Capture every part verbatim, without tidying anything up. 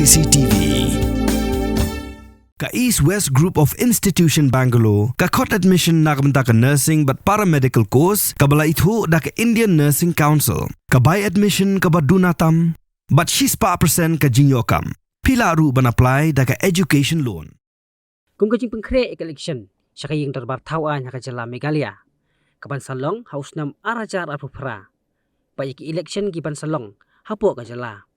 C T V. Ka East West Group of Institution Bangalore ka khot admission na ka bynta ka nursing bad paramedical course kaba la ithuh da ka Indian Nursing Council. Ka bai admission kaba duna tam bad shispah percent ka jingïoh kam. Phi lah ruh ban apply da ka education loan. Kum ka jingpynkhreh ïa ka election sha ka ïing dorbar thaw aiñ ha ka jylla Meghalaya, ka ban sa long ha u snem ar hajar arphew phra. Bad ïa ki election ki ban sa long hapoh ka jylla,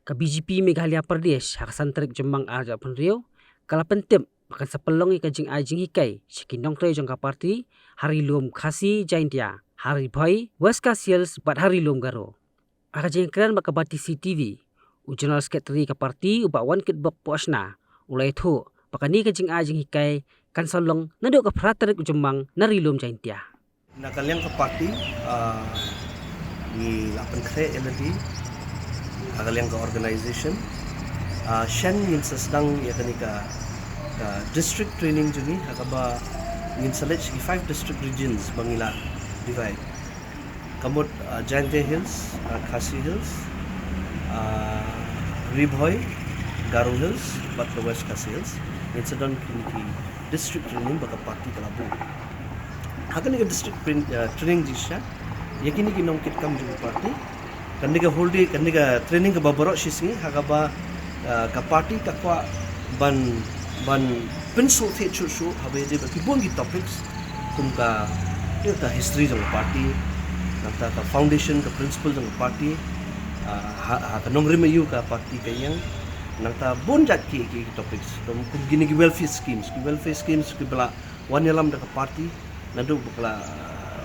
ka B J P Meghalaya Pradesh ha ka san tarik Jymmang ar hajar arphew hynriew ka la pyntip ba kan sa pynlong ïa ka jingai jinghikai sha ki nongtrei jong ka party ha Ri Lum Khasi Jaintia, ha Ri Bhoi, West Khasi Hills bad ha Ri Lum Garo. Ha ka jingkren bad ka Bati C T V, u General Secretary ka party, u Bah Wankitbok Pohshna, u la ïathuh ba kane ka jingai jinghikai kan sa long naduh ka phra tarik u Jymmang na Ri Lum Jaintia. Na ka liang ka party, ah, ngi la pynkhreh ïa lade ha ka liang ka organization. Ah, shen ngin sa sdang ïa kane ka, ka district training jong ngi, ha kaba ngin sa leit sha ki five district regions ba ngi la divide. Ka mut, ah, Jaintia Hills, ah, Khasi Hills, ah, Ri Bhoi, Garo Hills bad ka West Khasi Hills. Ngin sa don kine ki district training ba ka party ka la buh. Ha kane ka district prin-, ah, training jingshisha ïa kine ki nongkitkam jong ka party. Kane ka whole day, kane ka training kaba baroh shi sngi, ha kaba, ah, ka party ka kwah ban, ban pynsngewthuh shuh shuh haba ïadei bad ki bun ki topics kum ka, ïa ka history jong ka party, nangta ka foundation, ka principle jong ka party, ah, ha, ha ka nongrim aïu ka party ka ïeng, nangta bun jait ki, ki, ki topics kum, kum kine ki welfare schemes, ki welfare schemes kiba la wan ïalam da ka party naduh ba ka la,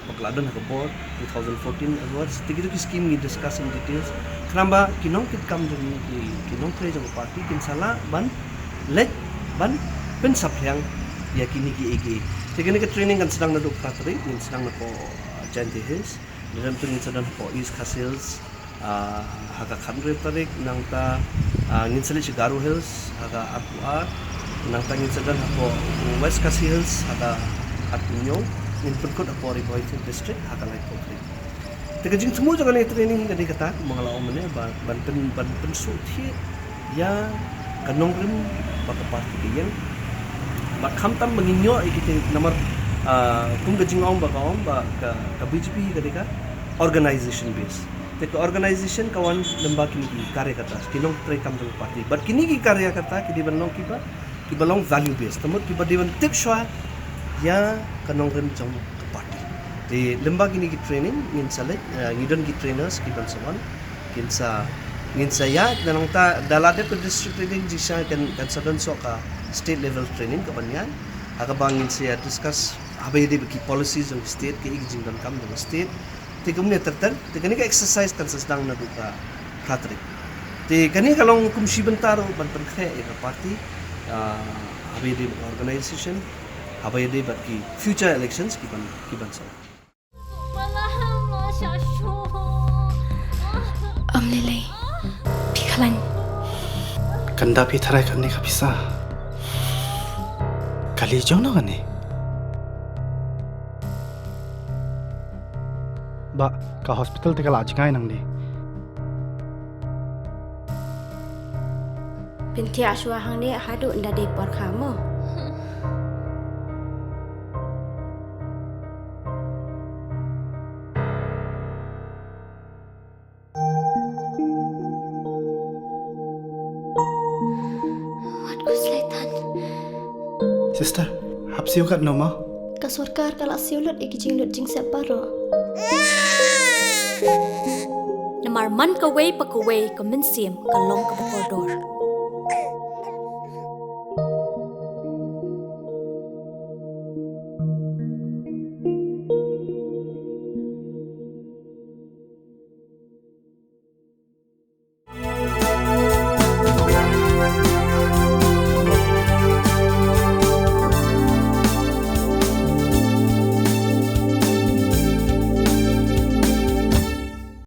ba ka la don ha ka bor two thousand fourteen onwards. Te kito ki scheme ngi discuss in details. Khnang ba ki nongkitkam jong ngi, ki, ki nongtrei jong ka party kin sa lah ban leit ban pynsaphriang ïa kine kiei kiei. Te kane ka training kan sdang naduh phra tarik, ngin sdang napoh, uh, Jaintia Hills. Dei ruh ngin sa don hapoh East Khasi Hills, ah, ha ka khathynriew tarik, nangta, ah, ngin sa leit sha Garo Hills ha ka arphew ar, nangta ngin sa don hapoh West Khasi Hills ha ka arphew hynñiew, ngin pynkut hapoh Ri Bhoi District ha ka laiphew tarik. Te ka jingthmu jong kane ka training ka dei kata, kumba nga la ong mynne, ba, ban pyn, ban pynsngewthuh ïa ka nongrim ba ka party ka ïeng. Bad khamtam ba ngin ïoh ïa kito namar, ah, kum ka jingong ba ka ong ba ka, ka B J P ka dei ka organization base. Te ka organization ka wan lyngba kine ki karyakarta, ki nongtrei kam jong ka party. Bad kine ki karyakarta ki dei ban long kiba, kiba long value base. Te mut kiba dei ban tip shuwa ïa ka nongrim jong ka party. Te lyngba kine ki training ngin sa leit, eh, ngi don ki trainers kiban sa wan, kin sa, ngin sa ïaid, nangta da la dep ka district training jingshisha kan, kan sa don shuh ka state level training kaban ïaid, ha kaba ngin sa ïa discuss haba ïadei bad ki policies jong state, kiei ki jingdonkam jong state. Te kumne ter ter, te kane ka exercise kan sa sdang naduh ka phra tarik. Te kane ka long kum shi bynta ruh ban pynkhreh ïa ka party, ah, haba ïadei bad organization, haba ïadei bad ki future elections kiban, kiban sa. Ym lei lei. Phi khlaiñ. Kan da phi tharai kane ka pisa. Kali jong no kane. Bah, ka hospital te ka la jngai nangne. Pynthiah shuwa hangne haduh ynda dei por kha mo. Wat khuslai tan. Sister, hap siew katno mo? Ka sorkar ka la siew lut ïa ki jinglut jingsep baroh. Namar man kawei pa kawei ka mynsiem ka long kaba kordor.